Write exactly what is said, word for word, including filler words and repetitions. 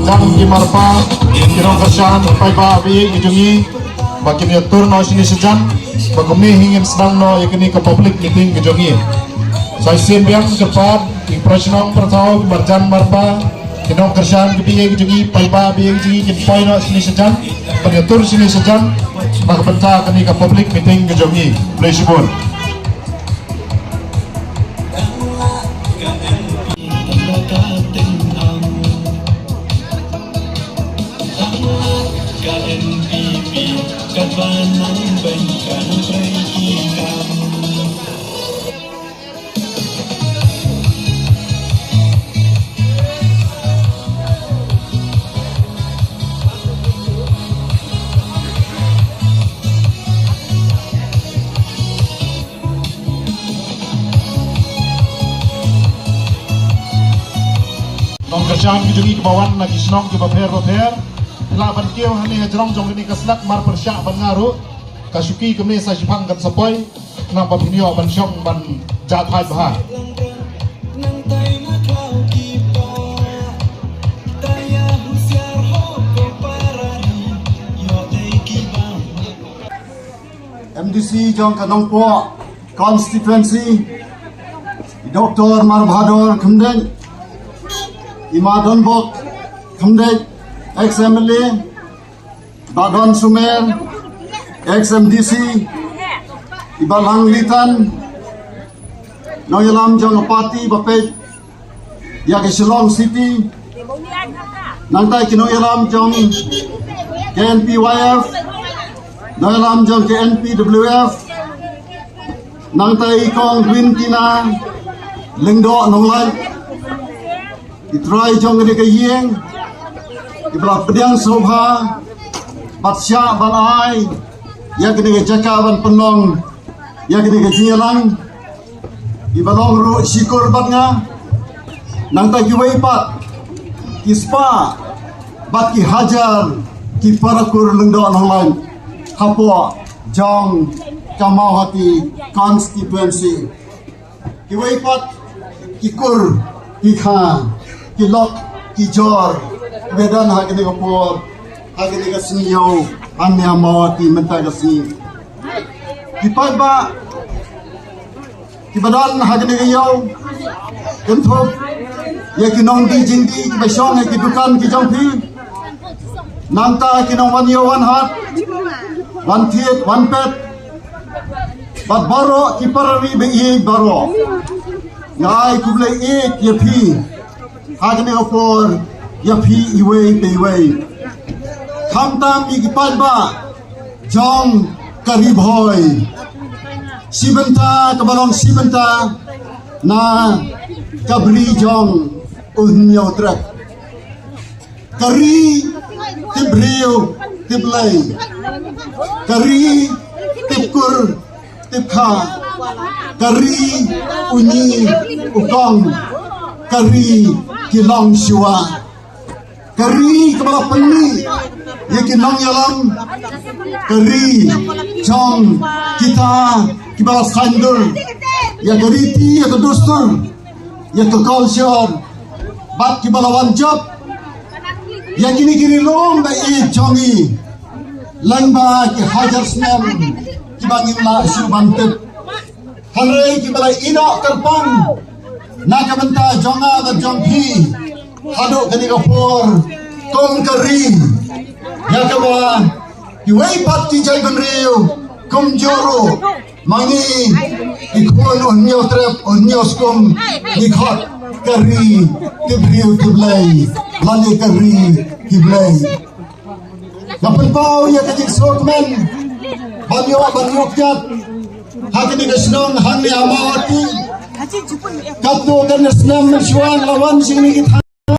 Jong ki marpa, ki nongkyrshan, paidbah ba ïeit ki jong ngi, ba kin ïa tur noh shane shajan, ba kumne hi ngin sdang noh ïa kane ka public meeting ka jong ngi. Sa shisien biang kyrpad, ki para shnong para thaw, ki marjan marpa, ki nongkyrshan ki ba ïeit ki jong ngi, paidbah ba ïeit ki jong ngi, kin poi noh shane shajan, ban ïa tur shane shajan, na ka bynta kane ka public meeting ka jong ngi. Khublei shibun. Nongkyrshan ki jong ngi kiba wan na ki shnong kiba pher bapher, phi lah ban kiew hangne hajrong jong kane ka slak, mar pyrshah ban nga ruh. Ka shuki kumne sa shiphang kan sa poi, naba phin ïoh ban shong ban jah thait bha. M D C jong ka Nongpoh constituency, i Doctor Marbhador Khymdeit, i Ma Donbok Khymdeit, ex M L A, Bah Don Sumer, ex M D C, i Bah Lang Litan, nongïalam jong ka party ba peit ïa ka Shillong City, nangta ki nongïalam jong K N P Y F, nongïalam jong K N P W F, nangta i Kong Wintina Lyngdoh Nonglait, ki trai jong kane ka ïing, kiba la pdiang sngewbha bad shah ban ai ïa kane ka jaka ban pynlong ïa kane ka jingïalang, kiba long ruh shi kur bad nga, nangta kiwei pat ki spah bad ki hajar ki para kur Lyngdoh Nonglait hapoh jong ka Mawhati constituency. Kiwei pat ki kur, ki kha, ki lok, ki jor, kiba don ha kane ka por, ha kane ka sngi ïew, hangne ha Mawhati mynta ka sngi. Ki paidbah kiba don ha kane ka ïew, kynthup ïa ki nongdie jingdie kiba shong ha ki dukan ki jong phi, nangta ki nongwan ïew wan hat, wan thied wan pet, bad baroh ki para ri ba ïeit baroh. Nga ai khublei ïeit ïa phi ha kane ka por, ïa phi iwei pa iwei, khamtam ïa ki paidbah jong ka Ri Bhoi, shi bynta kaba long shi bynta na ka Bri jong U Hynñiewtrep. Ka ri tip briew tip Blei, ka ri tip kur tip kha, ka ri u ngi u kong, ka ri ki longshuwa, ka ri kaba la pynmih ïa ki nongïalam, ka ri jong kita kiba la saiñdur ïa ka riti, ïa ka dustur, ïa ka culture, bad kiba la wan jop ïa kine ki ri lum ba ïeit jong ngi lyngba ki hajar snem kiba ngim lah shuh ban tip. Hynrei kiba la ïehnoh kyrpang na ka bynta jong nga bad jong phi haduh kane ka por kum ka ri, ïa kaba kiwei pat ki jaitbynriew kumjuh ruh ma ngi ki khun U Hynñiewtrep, U Hynñiewskum, ngi khot ka ri tip briew tip Blei, lane ka ri ki Blei. Nga pynpaw ïa ka jingsngewkmen ban ïoh, ban ïoh kiad ha kane ka shnong hangne ha Mawhati. Katto katne snem mynshuwa nga la wan sha kine ki thaiñ